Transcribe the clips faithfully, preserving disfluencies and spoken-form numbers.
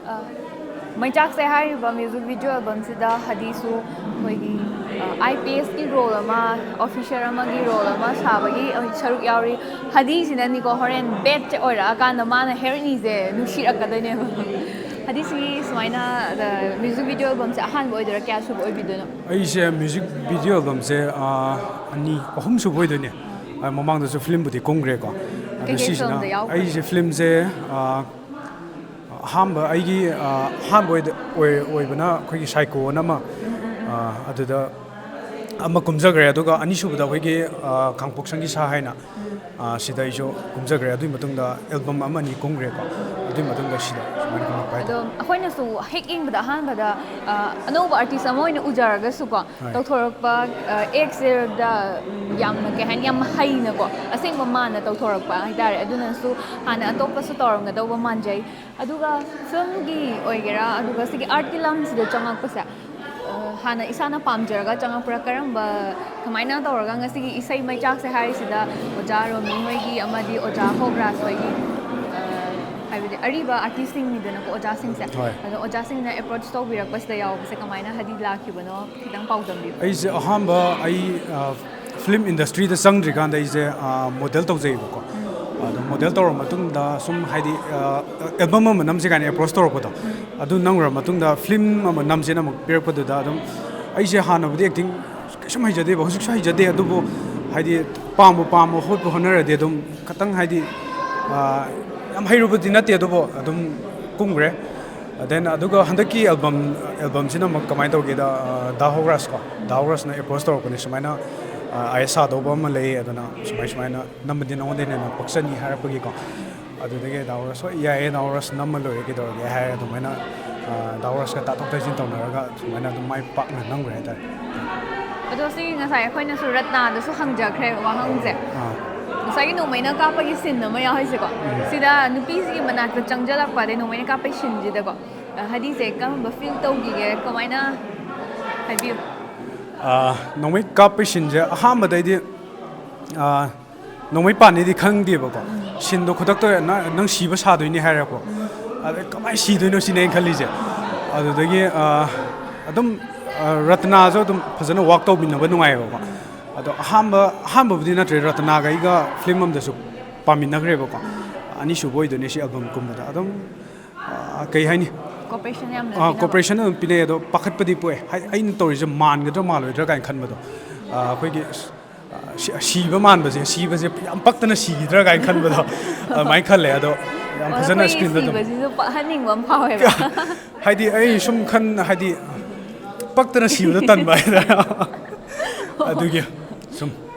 ꯑ, ꯃꯩꯆꯥꯛꯁꯦ ꯍꯥꯏꯔꯤꯕ music video ꯑꯦꯜꯕꯝꯁꯤꯗ ꯍꯗꯤꯁꯨ ꯑꯩꯈꯣꯏꯒꯤ ꯑꯥꯏ ꯄꯤ ꯑꯦꯁꯀꯤ ꯔꯣꯜ ꯑꯃ, ꯑꯣꯐꯤꯁꯔ ꯑꯃꯒꯤ ꯔꯣꯜ ꯑꯃ ꯁꯥꯕꯒꯤ ꯁꯔꯨꯛ ꯌꯥꯎꯔꯤ꯫ ꯍꯗꯤꯁꯤꯅꯅꯤꯀꯣ, ꯍꯣꯔꯦꯟ ꯕꯦꯠꯁꯦ ꯑꯣꯏꯔꯛꯑꯀꯥꯟꯗ ꯃꯥꯅ ꯍꯦꯔꯣꯏꯅꯤꯁꯦ ꯅꯨꯡꯁꯤꯔꯛꯀꯗꯣꯏꯅꯦꯕ꯫ ꯍꯗꯤꯁꯤꯒꯤ ꯁꯨꯃꯥꯏꯅ, ꯑ, ꯃ꯭ꯌꯨꯖꯤꯛ ꯚꯤꯗꯤꯑꯣ ꯑꯦꯜꯕꯝꯁꯦ ꯑꯍꯥꯟꯕ ꯑꯣꯏꯗꯣꯏꯔꯥ, ꯀꯌꯥ ꯁꯨꯕ ꯑꯣꯏꯕꯤꯗꯣꯏꯅꯣ? ꯑꯩꯁꯦ ꯃ꯭ꯌꯨꯖꯤꯛ ꯚꯤꯗꯤꯑꯣ ꯑꯦꯜꯕꯝꯁꯦ, ꯑ, ꯑꯅꯤ, ꯑꯍꯨꯝ ꯁꯨꯕ ꯑꯣꯏꯗꯣꯏꯅꯦ꯫ ꯑ, ꯃꯃꯥꯡꯗꯁꯨ ꯐꯤꯂꯝꯕꯨꯗꯤ ꯀꯨꯝꯈ꯭ꯔꯦꯀꯣ꯫ ꯑꯗꯣ ꯀꯩꯀꯩ ꯁꯤꯁꯤꯅ ꯐꯤꯂꯝꯗ ꯌꯥꯎꯈ꯭ꯔꯒꯦ? ꯑꯩꯁꯦ ꯐꯤꯂꯝꯁꯦ, ꯑ, ꯑꯍꯥꯟꯕ ꯑꯩꯒꯤ, ꯑ, ꯑꯍꯥꯟꯕ ꯑꯣꯏꯗ-, ꯑꯣꯏ-, ꯑꯣꯏꯕꯅ ꯑꯩꯈꯣꯏꯒꯤ ꯁꯥꯏꯀꯣ ꯑꯅ ꯑꯃ, ꯑ, ꯑꯗꯨꯗ ꯑꯃ ꯀꯨꯝꯖꯈ꯭ꯔꯦ, ꯑꯗꯨꯒ ꯑꯅꯤꯁꯨꯕꯗ ꯑꯩꯈꯣꯏꯒꯤ, ꯑ, ꯀꯥꯡꯄꯣꯛꯁꯪꯒꯤ ꯁꯥ ꯍꯥꯏꯅ, ꯑ, ꯁꯤꯗ ꯑꯩꯁꯨ ꯀꯨꯝꯖꯈ꯭ꯔꯦ꯫ ꯑꯗꯨꯒꯤ ꯃꯇꯨꯡꯗ ꯑꯦꯜꯕꯝ ꯑꯃ ꯑꯅꯤ ꯀꯨꯝꯈ꯭ꯔꯦꯀꯣ, ꯑꯗꯨꯒꯤ ꯃꯇꯨꯡꯗ ꯁꯤꯗ ꯁꯨꯃꯥꯏꯅ ꯀꯨꯝꯃꯛꯄ ꯍꯥꯏꯇꯥꯔꯦ꯫ ꯑꯗꯣ ꯑꯩꯈꯣꯏꯅꯁꯨ ꯍꯦꯛ ꯌꯦꯡꯕꯗ ꯑꯍꯥꯟꯕꯗ, ꯑ, ꯑꯅꯧꯕ ꯑꯥꯔꯇꯤꯁ ꯑꯃ ꯑꯣꯏꯅ ꯎꯖꯔꯒꯁꯨꯀꯣ, ꯍꯣꯏ꯫ ꯇꯧꯊꯣꯔꯛꯄ, ꯑ, ꯑꯦꯛꯁꯦꯗ, ꯎꯝ, ꯌꯥꯝꯅ, ꯀꯩ ꯍꯥꯏꯅꯤ, ꯌꯥꯝ ꯍꯩꯅꯀꯣ, ꯑꯁꯦꯡꯕ ꯃꯥꯟꯅ ꯇꯧꯊꯣꯔꯛꯄ ꯍꯥꯏꯇꯥꯔꯦ꯫ ꯑꯗꯨꯅꯁꯨ ꯍꯥꯟꯅ ꯑꯇꯣꯞꯄꯁꯨ ꯇꯧꯔꯝꯒꯗꯧꯕ ꯃꯥꯟꯖꯩ꯫ ꯑꯗꯨꯒ ꯐꯤꯂꯝꯒꯤ ꯑꯣꯏꯒꯦꯔꯥ, ꯑꯗꯨꯒ ꯁꯤꯒꯤ ꯑꯥꯔꯠꯀꯤ ꯂꯝꯁꯤꯗ ꯆꯪꯉꯛꯄꯁꯦ, ꯑ, ꯍꯥꯟꯅ ꯏꯁꯥꯅ ꯄꯥꯝꯖꯔꯒ ꯆꯪꯉꯛꯄ꯭ꯔꯥ? ꯀꯔꯝꯕ, ꯀꯃꯥꯏꯅ ꯇꯧꯔꯒ ꯉꯁꯤꯒꯤ ꯏꯁꯩ ꯃꯩꯆꯥꯛꯁꯦ ꯍꯥꯏꯔꯤꯁꯤꯗ ꯑꯣꯖꯥ ꯔꯣꯃꯤ ꯍꯣꯏꯒꯤ ꯑꯃꯗꯤ ꯑꯣꯖꯥ ꯍꯣꯒ꯭ꯔꯥꯁ ꯍꯣꯏꯒꯤ, ꯑ, ꯍꯥꯏꯕꯗꯤ ꯑꯔꯤꯕ ꯑꯥꯔꯇꯤꯁꯁꯤꯡꯅꯤꯗꯅꯀꯣ, ꯑꯣꯖꯥꯁꯤꯡꯁꯦ? ꯍꯣꯏ꯫ ꯑꯗꯣ ꯑꯣꯖꯥꯁꯤꯡꯅ ꯑꯦꯄ꯭ꯔꯣꯆ ꯇꯧꯕꯤꯔꯛꯄꯁꯤꯗ ꯌꯥꯎꯕꯁꯦ ꯀꯃꯥꯏꯅ, ꯍꯥꯏꯗꯤ, ꯂꯥꯛꯈꯤꯕꯅꯣ? ꯈꯤꯇꯪ ꯄꯥꯎꯗꯝꯕꯤꯌꯨ꯫ ꯑꯩꯁꯦ ꯑꯍꯥꯟꯕ ꯑꯩ, ꯑ, ꯐꯤꯂꯝ ꯏꯟꯗꯁꯇ꯭ꯔꯤꯗ ꯆꯪꯗ꯭ꯔꯤꯀꯥꯟꯗ ꯑꯩꯁꯦ, ꯑ, ꯃꯣꯗꯦꯜ ꯇꯧꯖꯩꯕꯀꯣ꯫ ꯑꯗꯣ ꯃꯣꯗꯦꯜ ꯇꯧꯔ ꯃꯇꯨꯡꯗ ꯁꯨꯝ, ꯍꯥꯏꯗꯤ, ꯑ, ꯑꯦꯜꯕꯝ ꯑꯃ ꯅꯝꯁꯤ ꯀꯥꯏꯅ ꯑꯦꯄ꯭ꯔꯣꯆ ꯇꯧꯔꯛꯄꯗꯣ, ꯑꯗꯨ ꯅꯝꯈ꯭ꯔ ꯃꯇꯨꯡꯗ ꯐꯤꯂꯝ ꯑꯃ ꯅꯝꯁꯦꯅ ꯑꯃꯨꯛ ꯄꯤꯔꯛꯄꯗꯨꯗ ꯑꯗꯨꯝ ꯑꯩꯁꯦ ꯍꯥꯟꯅꯕꯨꯗꯤ ꯑꯦꯛꯇꯤꯡ ꯀꯩꯁꯨꯝ ꯍꯩꯖꯗꯦꯕ, ꯍꯧꯖꯤꯛꯁꯨ ꯍꯩꯖꯗꯦ, ꯑꯗꯨꯕꯨ ꯍꯥꯏꯗꯤ ꯄꯥꯝꯕꯨ ꯄꯥꯝꯕ ꯍꯣꯠꯄꯨ ꯍꯣꯠꯅꯔꯗꯤ ꯑꯗꯨꯝ ꯈꯇꯪ ꯍꯥꯏꯗꯤ, ꯑ, ꯌꯥꯝ ꯍꯩꯔꯨꯕꯗꯤ ꯅꯠꯇꯦ, ꯑꯗꯨꯕꯨ ꯑꯗꯨꯝ ꯀꯨꯝꯈ꯭ꯔꯦ꯫ Then ꯑꯗꯨꯒ ꯍꯟꯗꯛꯀꯤ ꯑꯦꯜꯕꯝ, ꯑꯦꯜꯕꯝꯁꯤꯅ ꯑꯃꯨꯛ ꯀꯃꯥꯏꯅ ꯇꯧꯒꯦꯗ, ꯑ, ꯗꯥ ꯍꯧꯔꯥꯁ ꯀꯣ, ꯗꯥ ꯍꯧꯔꯥꯁꯅ ꯑꯦꯄ꯭ꯔꯣꯆ ꯇꯧꯔꯛꯄꯅꯦ, ꯁꯨꯃꯥꯏꯅ, ꯑ, ꯑꯥꯏ ꯑꯦꯁ ꯁꯥꯗꯧꯕ ꯑꯃ ꯂꯩ, ꯑꯗꯨꯅ ꯁꯨꯃꯥꯏ ꯁꯨꯃꯥꯏꯅ ꯅꯝꯃꯗꯤ ꯅꯉꯣꯟꯗ ꯍꯦꯟꯅ ꯄꯛꯆꯅꯤ ꯍꯥꯏꯔꯛꯄꯒꯤꯀꯣ꯫ ꯑꯗꯨꯗꯒꯤ ꯗꯥ ꯍꯧꯔꯥꯁ, "ꯍꯣꯏ, ꯌꯥꯏꯌꯦ ꯗꯥ ꯍꯧꯔꯥꯁ, ꯅꯝꯃ ꯂꯣꯏꯔꯦ, ꯀꯩꯗꯧꯔꯒꯦ?" ꯍꯥꯏꯔꯒ ꯑꯗꯨꯃꯥꯏꯅ, ꯑ, ꯗꯥ ꯍꯧꯔꯥꯁꯀ ꯇꯥꯊꯣꯛ ꯇꯥꯁꯤꯟ ꯇꯧꯅꯔꯒ ꯁꯨꯃꯥꯏꯅ ꯑꯗꯨꯝ ꯃꯥꯏ ꯄꯥꯛꯅ ꯅꯝꯈ꯭ꯔꯦ ꯍꯥꯏꯇꯥꯔꯦ꯫ ꯑꯗꯣ ꯁꯤ ꯉꯁꯥꯏ ꯑꯩꯈꯣꯏꯅꯁꯨ ꯔꯠꯅꯥꯗꯁꯨ ꯍꯪꯖꯈ꯭ꯔꯦ ꯋꯥꯍꯪꯁꯦ꯫ ꯑꯥ꯫ ꯉꯁꯥꯏꯒꯤ ꯅꯣꯡꯃꯩꯅ ꯀꯥꯞꯄꯒꯤ ꯁꯤꯟ ꯑꯃ ꯌꯥꯎꯔꯤꯁꯦꯀꯣ, ꯎꯝ꯫ ꯁꯤꯗ ꯅꯨꯄꯤꯁꯤꯒꯤ ꯃꯅꯥꯛꯇ ꯆꯪꯁꯤꯜꯂꯛꯄ, ꯑꯗꯩ ꯅꯣꯡꯃꯩꯅ ꯀꯥꯞꯄꯒꯤ ꯁꯤꯟꯁꯤꯗꯀꯣ, ꯑ, ꯍꯗꯤꯁꯦ ꯀꯔꯝꯕ ꯐꯤꯜ ꯇꯧꯈꯤꯒꯦ? ꯀꯃꯥꯏꯅ? ꯍꯥꯏꯕꯤꯌꯨ꯫ ꯑ, ꯅꯣꯡꯃꯩ ꯀꯥꯞꯄꯒꯤ ꯁꯤꯟꯁꯦ ꯑꯍꯥꯟꯕꯗꯩꯗꯤ, ꯑ, ꯅꯣꯡꯃꯩ ꯄꯥꯟꯅꯤꯗꯤ ꯈꯪꯗꯦꯕꯀꯣ꯫ ꯁꯤꯟꯗꯣ ꯈꯨꯗꯛꯇ ꯑꯣꯏꯅ "ꯅꯪ ꯁꯤꯕ ꯁꯥꯗꯣꯏꯅꯤ" ꯍꯥꯏꯔꯦꯀꯣ꯫ ꯑꯗꯩ ꯀꯃꯥꯏꯅ ꯁꯤꯗꯣꯏꯅꯣ ꯁꯤꯅꯦ ꯑꯩꯅ ꯈꯜꯂꯤꯁꯦ꯫ ꯑꯗꯨꯗꯒꯤ ꯑꯥ, ꯑꯗꯨꯝ ꯑꯥ, ꯔꯇꯅꯥꯁꯨ ꯑꯗꯨꯝ ꯐꯖꯅ ꯋꯥꯛ ꯇꯧꯃꯤꯟꯅꯕ ꯅꯨꯡꯉꯥꯏꯌꯦꯕꯀꯣ꯫ ꯑꯗꯣ ꯑꯍꯥꯟꯕ ꯑꯍꯥꯟꯕꯕꯨꯗꯤ ꯅꯠꯇ꯭ꯔꯦ, ꯔꯇꯅꯥꯒ ꯑꯩꯒ ꯐꯤꯂꯝ ꯑꯃꯗꯁꯨ ꯄꯥꯃꯤꯟꯅꯈ꯭ꯔꯦꯕꯀꯣ꯫ ꯑꯅꯤꯁꯨꯕ ꯑꯣꯏꯗꯣꯏꯅꯦ ꯁꯤ ꯑꯦꯜꯕꯝ ꯀꯨꯝꯕꯗ꯫ ꯑꯗꯨꯝ ꯑꯥ, ꯀꯩ ꯍꯥꯏꯅꯤ? ꯀꯣꯄꯔꯦꯁꯟ ꯌꯥꯝꯅ ꯑꯥ, ꯄꯤꯅꯕ꯫ ꯀꯣꯄꯔꯦꯁꯟ ꯑꯗꯨꯝ ꯄꯤꯅꯩ꯫ ꯑꯗꯣ ꯄꯥꯈꯠꯄꯗꯤ ꯄꯣꯛꯑꯦ, ꯍꯥꯏꯗꯤ ꯑꯩꯅ ꯇꯧꯔꯤꯁꯦ ꯃꯥꯟꯒꯗ꯭ꯔꯥ ꯃꯥꯜꯂꯣꯏꯗ꯭ꯔꯥ ꯀꯥꯏꯅ ꯈꯟꯕꯗꯣ꯫ ꯑꯥ, ꯑꯩꯈꯣꯏꯒꯤ ꯑꯁ, ꯑꯥ, ꯁꯤ- ꯁꯤꯕ ꯃꯥꯟꯕꯁꯦ, ꯁꯤꯕꯁꯦ ꯌꯥꯝ ꯄꯛꯇꯅ ꯁꯤꯈꯤꯗ꯭ꯔꯥ ꯀꯥꯏꯅ ꯈꯟꯕꯗꯣ ꯑꯗꯨꯃꯥꯏꯅ ꯈꯜꯂꯦ꯫ ꯑꯗꯣ ꯌꯥꯝ ꯐꯖꯅ ꯑꯩꯈꯣꯏ ꯁ꯭ꯀ꯭ꯔꯤꯟꯗ ꯑꯗꯨꯝ ꯁꯤꯕꯁꯤꯁꯨ ꯄꯛꯍꯟꯅꯤꯡꯕ ꯑꯃ ꯐꯥꯎꯋꯦꯕ꯫ ꯍꯥꯏꯗꯤ ꯑꯩ ꯁꯨꯝ ꯈꯟ ꯍꯥꯏꯗꯤ ꯄꯛꯇꯅ ꯁꯤꯕꯗꯣ ꯇꯟꯕ ꯍꯥꯏꯇꯥꯔꯦ꯫ ꯑꯗꯨꯒꯤ ꯁꯨꯝ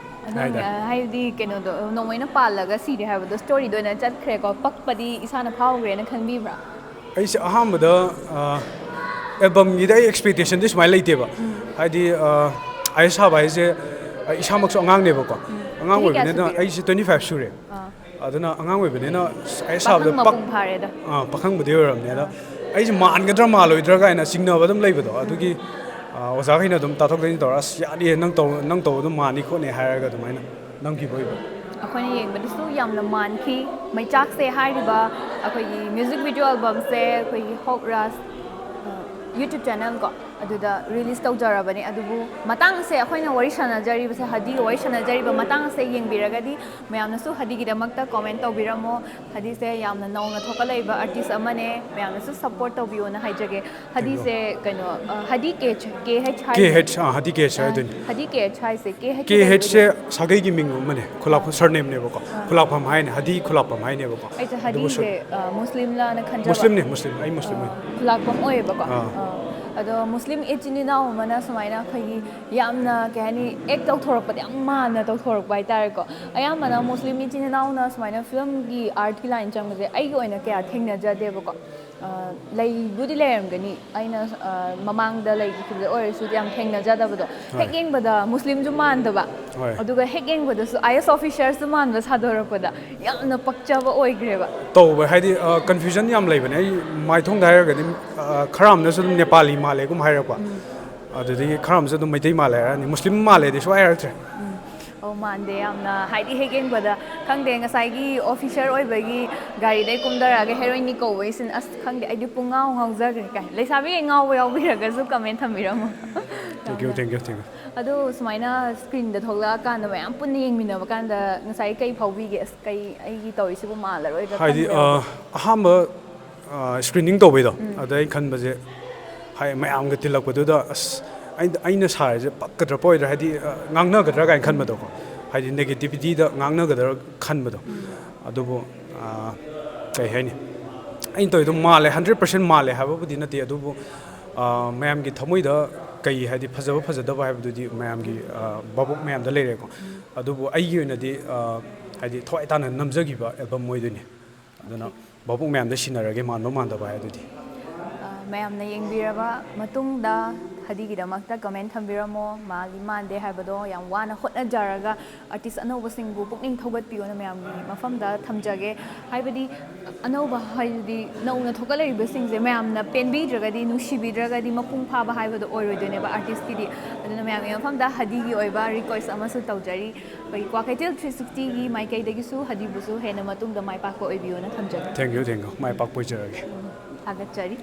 ꯑꯗꯨꯝ ꯍꯥꯏꯇꯥꯔꯦ꯫ ꯍꯥꯏꯕꯗꯤ ꯀꯩꯅꯣꯗꯣ ꯅꯣꯡꯃꯩꯅ ꯄꯥꯜꯂꯒ ꯁꯤꯔꯦ ꯍꯥꯏꯕꯗꯣ ꯁ꯭ꯇꯣꯔꯤꯗꯣ ꯑꯣꯏꯅ ꯆꯠꯈ꯭ꯔꯦꯀꯣ, ꯄꯛꯄꯗꯤ ꯏꯁꯥꯅ ꯐꯥꯎꯈ꯭ꯔꯦꯅ ꯈꯟꯕꯤꯕ꯭ꯔꯥ? ꯑꯩꯁꯦ ꯑꯍꯥꯟꯕꯗ ꯑꯦꯜꯕꯝꯒꯤꯗꯤ ꯑꯩ ꯑꯦꯛꯁꯄꯦꯛꯇꯦꯁꯟꯗꯤ ꯁꯨꯃꯥꯏꯅ ꯂꯩꯇꯦꯕ꯫ ꯍꯥꯏꯗꯤ ꯑꯥꯏ ꯑꯦꯁ ꯁꯥꯕ ꯍꯥꯏꯁꯦ ꯑꯩ ꯏꯁꯥꯃꯛꯁꯨ ꯑꯉꯥꯡꯅꯦꯕꯀꯣ꯫ ꯑꯉꯥꯡ ꯆꯍꯤ ꯀꯌꯥ ꯑꯣꯏꯕꯅꯤꯅ ꯁꯨꯕꯤꯔꯦ? ꯑꯩꯁꯦ ꯇ꯭ꯋꯦꯟꯇꯤ ꯐꯥꯏꯚ ꯁꯨꯔꯦ꯫ ꯑꯥ꯫ ꯑꯗꯨꯅ ꯑꯉꯥꯡ ꯑꯣꯏꯕꯅꯤꯅ ꯑꯥꯏ ꯑꯦꯁ ꯁꯥꯕꯗ ꯄꯥꯈꯪ ꯄꯛ ꯃꯄꯨꯡ ꯐꯥꯔꯦꯗ꯫ ꯑꯥ, ꯄꯥꯈꯪꯕꯨꯗꯤ ꯑꯣꯏꯔꯕꯅꯦ꯫ ꯑꯗꯣ ꯑꯩꯁꯦ ꯃꯥꯟꯒꯗ꯭ꯔꯥ ꯃꯥꯜꯂꯣꯏꯗ꯭ꯔꯥ ꯀꯥꯏꯅ ꯆꯤꯡꯅꯕ ꯑꯗꯨꯝ ꯂꯩꯕꯗꯣ꯫ ꯑꯗꯨꯒꯤ ꯑꯥ, ꯑꯣꯖꯥꯈꯩꯅ ꯑꯗꯨꯝ ꯇꯥꯊꯣꯛ ꯇꯥꯁꯤꯟ ꯇꯧꯔꯒ, "ꯑꯁ, ꯌꯥꯅꯤꯌꯦ, ꯅꯪ ꯇꯧ ꯅꯪ ꯇꯧꯕ ꯑꯗꯨꯝ ꯃꯥꯟꯅꯤ ꯈꯣꯠꯅꯤ" ꯍꯥꯏꯔꯒ ꯑꯗꯨꯃꯥꯏꯅ ꯅꯝꯈꯤꯕ ꯑꯣꯏꯕ꯫ ꯑꯩꯈꯣꯏꯅ ꯌꯦꯡꯕꯗꯁꯨ ꯌꯥꯝꯅ ꯃꯥꯟꯈꯤ꯫ ꯃꯩꯆꯥꯛꯁꯦ ꯍꯥꯏꯔꯤꯕ ꯑꯩꯈꯣꯏꯒꯤ ꯃ꯭ꯌꯨꯖꯤꯛ ꯚꯤꯗꯤꯑꯣ ꯑꯦꯜꯕꯝꯁꯦ ꯑꯩꯈꯣꯏꯒꯤ ꯍꯣꯛ ꯔꯥꯖ ꯌꯨꯇ꯭ꯌꯨꯕ ꯆꯦꯅꯦꯜ ꯀꯣ, ꯑꯗꯨꯗ ꯔꯤꯂꯤꯁ ꯇꯧꯖꯔꯕꯅꯦ꯫ ꯑꯗꯨꯕꯨ ꯃꯇꯥꯡꯁꯦ, ꯑꯩꯈꯣꯏꯅ ꯋꯥꯔꯤ ꯁꯥꯟꯅꯖꯔꯤꯕꯁꯦ, ꯍꯗꯤꯒ ꯋꯥꯔꯤ ꯁꯥꯟꯅꯖꯔꯤꯕ ꯃꯇꯥꯡꯁꯦ ꯌꯦꯡꯕꯤꯔꯒꯗꯤ ꯃꯌꯥꯝꯅꯁꯨ ꯍꯗꯤꯒꯤꯗꯃꯛꯇ ꯀꯣꯃꯦꯟ ꯇꯧꯕꯤꯔꯝꯃꯣ꯫ ꯍꯗꯤꯁꯦ ꯌꯥꯝꯅ ꯅꯧꯅ ꯊꯣꯛꯀꯠꯂꯛꯏꯕ ꯑꯥꯔꯇꯤꯁ ꯑꯃꯅꯦ, ꯃꯌꯥꯝꯅꯁꯨ ꯁꯞꯄꯣꯔꯠ ꯇꯧꯕꯤꯌꯣꯅ ꯍꯥꯏꯖꯒꯦ꯫ ꯍꯗꯤꯁꯦ ꯀꯩꯅꯣ, ꯑ, ꯍꯗꯤ ꯀꯦ ꯑꯩꯆ, ꯀꯦ ꯑꯩꯆ ꯍꯥꯏꯁꯦ? ꯀꯦ ꯑꯩꯆ, ꯑꯥ, ꯍꯗꯤ ꯀꯦ ꯑꯩꯆ ꯍꯥꯏꯗꯣꯏꯅꯤ꯫ ꯍꯗꯤ ꯀꯦ ꯑꯩꯆ ꯍꯥꯏꯁꯦ, ꯀꯦ ꯑꯩꯆ ꯀꯦ ꯑꯩꯆꯁꯦ ꯁꯥꯒꯩꯒꯤ ꯃꯤꯡ ꯑꯃꯅꯦ, ꯈꯨꯂꯥꯛꯄꯝ ꯁꯔꯅꯦꯝꯅꯦꯕꯀꯣ꯫ ꯈꯨꯂꯥꯛꯄꯝ ꯍꯥꯏꯅꯦ, ꯍꯗꯤ ꯈꯨꯂꯥꯛꯄꯝ ꯍꯥꯏꯅꯦꯕꯀꯣ꯫ ꯑꯩꯁꯦ ꯑꯗꯨꯕꯨ ꯁꯨ- ꯍꯗꯤꯁꯦ, ꯑ, ꯃꯨꯁꯂꯤꯝꯂꯥꯅ ꯈꯟꯖꯕ꯫ ꯃꯨꯁꯂꯤꯝꯅꯦ, ꯃꯨꯁꯂꯤꯝ, ꯑꯩ ꯃꯨꯁꯂꯤꯝꯅꯦ꯫ ꯈꯨꯂꯥꯛꯄꯝ ꯑꯣꯏꯌꯦꯕꯀꯣ꯫ ꯑꯥ꯫ ꯑꯥ꯫ ꯑꯗꯣ ꯃꯨꯁꯂꯤꯝ ꯏꯆꯤꯟ ꯏꯅꯥꯎ ꯑꯃꯅ ꯁꯨꯃꯥꯏꯅ ꯑꯩꯈꯣꯏꯒꯤ ꯌꯥꯝꯅ, ꯀꯩ ꯍꯥꯏꯅꯤ, ꯑꯦꯛ ꯇꯧꯊꯣꯔꯛꯄꯗ ꯌꯥꯝ ꯃꯥꯟꯅ ꯇꯧꯊꯣꯔꯛꯄ ꯍꯥꯏꯇꯥꯔꯦꯀꯣ꯫ ꯑꯌꯥꯝꯕꯅ ꯃꯨꯁꯂꯤꯝ ꯏꯆꯤꯟ ꯏꯅꯥꯎꯅ ꯁꯨꯃꯥꯏꯅ ꯐꯤꯂꯝꯒꯤ ꯑꯥꯔꯠꯀꯤ ꯂꯥꯏꯟ ꯆꯪꯕꯁꯦ ꯑꯩꯒꯤ ꯑꯣꯏꯅ ꯀꯌꯥ ꯊꯦꯡꯅꯖꯗꯦꯕꯀꯣ꯫ ꯑ, ꯂꯩꯕꯨꯗꯤ ꯂꯩꯔꯝꯒꯅꯤ, ꯑꯩꯅ, ꯑ, ꯃꯃꯥꯡꯗ ꯂꯩꯈꯤꯕꯗ ꯑꯣꯏꯔꯁꯨ ꯌꯥꯝ ꯊꯦꯡꯅꯖꯗꯕꯗꯣ꯫ ꯍꯣꯏ꯫ ꯍꯦꯛ ꯌꯦꯡꯕꯗ ꯃꯨꯁꯂꯤꯝꯁꯨ ꯃꯥꯟꯗꯕ, ꯍꯣꯏ꯫ ꯑꯗꯨꯒ ꯍꯦꯛ ꯌꯦꯡꯕꯗꯁꯨ ꯑꯥꯏ ꯑꯦꯁ ꯑꯣꯐꯤꯁꯔꯁꯨ ꯃꯥꯟꯕ ꯁꯥꯗꯣꯔꯛꯄꯗ ꯌꯥꯝꯅ ꯄꯛꯆꯕ ꯑꯣꯏꯈ꯭ꯔꯦꯕ꯫ ꯇꯧꯕ ꯍꯥꯏꯗꯤ, ꯑ, ꯀꯟꯐ꯭ꯌꯨꯖꯟ ꯌꯥꯝ ꯂꯩꯕꯅꯦ꯫ ꯑꯩ ꯃꯥꯏꯊꯣꯡꯗ ꯍꯥꯏꯔꯒꯗꯤ, ꯑ, ꯈꯔ ꯑꯃꯅꯁꯨ ꯑꯗꯨꯝ ꯅꯦꯄꯥꯂꯤ ꯃꯥꯜꯂꯦꯒꯨꯝ ꯍꯥꯏꯔꯛꯄ꯫ ꯑꯗꯨꯗꯒꯤ ꯈꯔ ꯑꯃꯁꯨ ꯑꯗꯨꯝ ꯃꯩꯇꯩ ꯃꯥꯜꯂꯦ ꯍꯥꯏꯔꯛꯑꯅꯤ, ꯃꯨꯁꯂꯤꯝ ꯃꯥꯜꯂꯦꯗꯤ ꯁꯨꯡꯍꯥꯏ ꯍꯥꯏꯔꯛꯇ꯭ꯔꯦ꯫ ꯑꯣ, ꯃꯥꯟꯗꯦ ꯌꯥꯝꯅ, ꯍꯥꯏꯗꯤ ꯍꯦꯛ ꯌꯦꯡꯕꯗ ꯈꯪꯗꯦ, ꯉꯁꯥꯏꯒꯤ ꯑꯣꯐꯤꯁꯔ ꯑꯣꯏꯕꯒꯤ ꯒꯥꯔꯤꯗꯩ ꯀꯨꯝꯊꯔꯛꯑꯒ ꯍꯦꯔꯣꯏꯟꯅꯤ ꯀꯧꯕꯒꯤ ꯁꯤꯟ, ꯑꯁ ꯈꯪꯗꯦ, ꯑꯩꯗꯤ ꯄꯨꯡꯉꯥꯎ ꯉꯥꯎꯖꯈ꯭ꯔꯦ꯫ ꯀꯥꯏ ꯂꯩꯁꯥꯕꯤꯈꯩ ꯉꯥꯎꯕ ꯌꯥꯎꯕꯤꯔꯒꯁꯨ ꯀꯃꯦꯟ ꯊꯝꯕꯤꯔꯝꯃꯣ꯫ Thank you, thank you, thank you. ꯑꯗꯣ ꯁꯨꯃꯥꯏꯅ ꯁ꯭ꯀ꯭ꯔꯤꯟꯗ ꯊꯣꯛꯂꯛꯑꯀꯥꯟꯗ ꯃꯌꯥꯝ ꯄꯨꯟꯅ ꯌꯦꯡꯃꯤꯟꯅꯕ ꯀꯥꯟꯗ ꯉꯁꯥꯏ ꯀꯩ ꯐꯥꯎꯕꯤꯒꯦ? ꯑꯁ, ꯀꯩ, ꯑꯩꯒꯤ ꯇꯧꯔꯤꯁꯤꯕꯨ ꯃꯥꯜꯂꯔꯣꯏꯗ꯭ꯔꯥ ꯍꯥꯏꯗꯤ ꯈꯟꯕꯤꯔꯛꯄ꯭ꯔꯥ? ꯑ, ꯑꯍꯥꯟꯕ ꯁ꯭ꯀ꯭ꯔꯤꯅꯤꯡ ꯇꯧꯕꯩꯗꯣ, ꯑꯗ ꯑꯩ ꯈꯟꯕꯁꯦ, ꯍꯥꯏ, ꯃꯌꯥꯝꯒ ꯇꯤꯜꯂꯛꯄꯗꯨꯗ, ꯑꯁ, ꯑꯩꯅ ꯑꯩꯅ ꯁꯥꯔꯤꯁꯦ ꯄꯛꯀꯗ꯭ꯔꯥ ꯄꯛꯑꯣꯏꯗ꯭ꯔꯥ, ꯍꯥꯏꯗꯤ ꯑ, ꯉꯥꯡꯅꯒꯗ꯭ꯔꯥ ꯀꯥꯏꯅ ꯈꯟꯕꯗꯣꯀꯣ, ꯍꯥꯏꯗꯤ ꯅꯦꯒꯦꯇꯤꯕꯤꯇꯤꯗ ꯉꯥꯡꯅꯒꯗ꯭ꯔꯥ ꯈꯟꯕꯗꯣ꯫ ꯑꯗꯨꯕꯨ ꯑ, ꯀꯩ ꯍꯥꯏꯅꯤ, ꯑꯩꯅ ꯇꯧꯔꯤꯗꯣ ꯃꯥꯜꯂꯦ, ꯍꯟꯗ꯭ꯔꯦꯠ ꯄꯥꯔꯁꯦꯟ ꯃꯥꯜꯂꯦ ꯍꯥꯏꯕꯕꯨꯗꯤ ꯅꯠꯇꯦ, ꯑꯗꯨꯕꯨ ꯑ, ꯃꯌꯥꯝꯒꯤ ꯊꯃꯣꯏꯗ ꯀꯩ, ꯍꯥꯏꯗꯤ ꯐꯖꯕ ꯐꯖꯗꯕ ꯍꯥꯏꯕꯗꯨꯗꯤ ꯃꯌꯥꯝꯒꯤ ꯑ, ꯚꯥꯕꯣꯛ ꯃꯌꯥꯝꯗ ꯂꯩꯔꯦꯀꯣ꯫ ꯑꯗꯨꯕꯨ ꯑꯩꯒꯤ ꯑꯣꯏꯅꯗꯤ ꯑ, ꯍꯥꯏꯗꯤ ꯊꯋꯥꯏ ꯇꯥꯅ ꯅꯝꯖꯈꯤꯕ ꯑꯦꯜꯕꯝ ꯑꯣꯏꯗꯣꯏꯅꯦ꯫ ꯑꯗꯨꯅ ꯚꯥꯕꯣꯛ ꯃꯌꯥꯝꯗ ꯁꯤꯟꯅꯔꯒꯦ, ꯃꯥꯟꯕ ꯃꯥꯟꯗꯕ ꯍꯥꯏꯗꯨꯗꯤ꯫ ꯑ, ꯃꯌꯥꯝꯅ ꯌꯦꯡꯕꯤꯔꯕ ꯃꯇꯨꯡꯗ ꯍꯗꯤꯒꯤꯗꯃꯛꯇ ꯀꯃꯦꯟ ꯊꯝꯕꯤꯔꯝꯃꯣ꯫ ꯃꯥꯜꯂꯤ ꯃꯥꯟꯗꯦ ꯍꯥꯏꯕꯗꯣ ꯌꯥꯝ ꯋꯥꯅ ꯍꯣꯠꯅꯖꯔꯒ ꯑꯥꯔꯇꯤꯁ ꯑꯅꯧꯕꯁꯤꯡꯕꯨ ꯄꯨꯛꯅꯤꯡ ꯊꯧꯒꯠꯄꯤꯌꯣꯅ ꯃꯌꯥꯝꯒꯤ ꯃꯐꯝꯗ ꯊꯝꯖꯒꯦ꯫ ꯍꯥꯏꯕꯗꯤ ꯑꯅꯧꯕ ꯍꯥꯏꯗꯤ ꯅꯧꯅ ꯊꯣꯛꯀꯠꯂꯛꯏꯕꯁꯤꯡꯁꯦ ꯃꯌꯥꯝꯅ ꯄꯦꯟꯕꯤꯗ꯭ꯔꯒꯗꯤ, ꯅꯨꯡꯁꯤꯕꯤꯗ꯭ꯔꯒꯗꯤ, ꯃꯄꯨꯡ ꯐꯥꯕ ꯍꯥꯏꯕꯗꯣ ꯑꯣꯏꯔꯣꯏꯗꯣꯏꯅꯦꯕ ꯑꯥꯔꯇꯤꯁꯀꯤꯗꯤ꯫ ꯑꯗꯨꯅ ꯃꯌꯥꯝꯒꯤ ꯃꯐꯝꯗ ꯍꯗꯤꯒꯤ ꯑꯣꯏꯕ ꯔꯤꯀ꯭ꯋꯦꯁ ꯑꯃꯁꯨ ꯇꯧꯖꯔꯤ꯫ ꯑꯩꯈꯣꯏꯒꯤ ꯀ꯭ꯋꯥꯀꯩꯊꯦꯜ ꯊ꯭ꯔꯤ ꯁꯤꯛꯁꯇꯤꯒꯤ ꯃꯥꯏꯀꯩꯗꯒꯤꯁꯨ ꯍꯗꯤꯕꯨꯁꯨ ꯍꯦꯟꯅ ꯃꯇꯨꯡꯗ ꯃꯥꯏ ꯄꯥꯛꯄ ꯑꯣꯏꯕꯤꯌꯣꯅ ꯊꯝꯖꯒꯦ꯫ Thank you, thank you. ꯃꯥꯏ ꯄꯥꯛꯄ ꯑꯣꯏꯖꯔꯒꯦ꯫ ꯊꯥꯒꯠꯆꯔꯤ꯫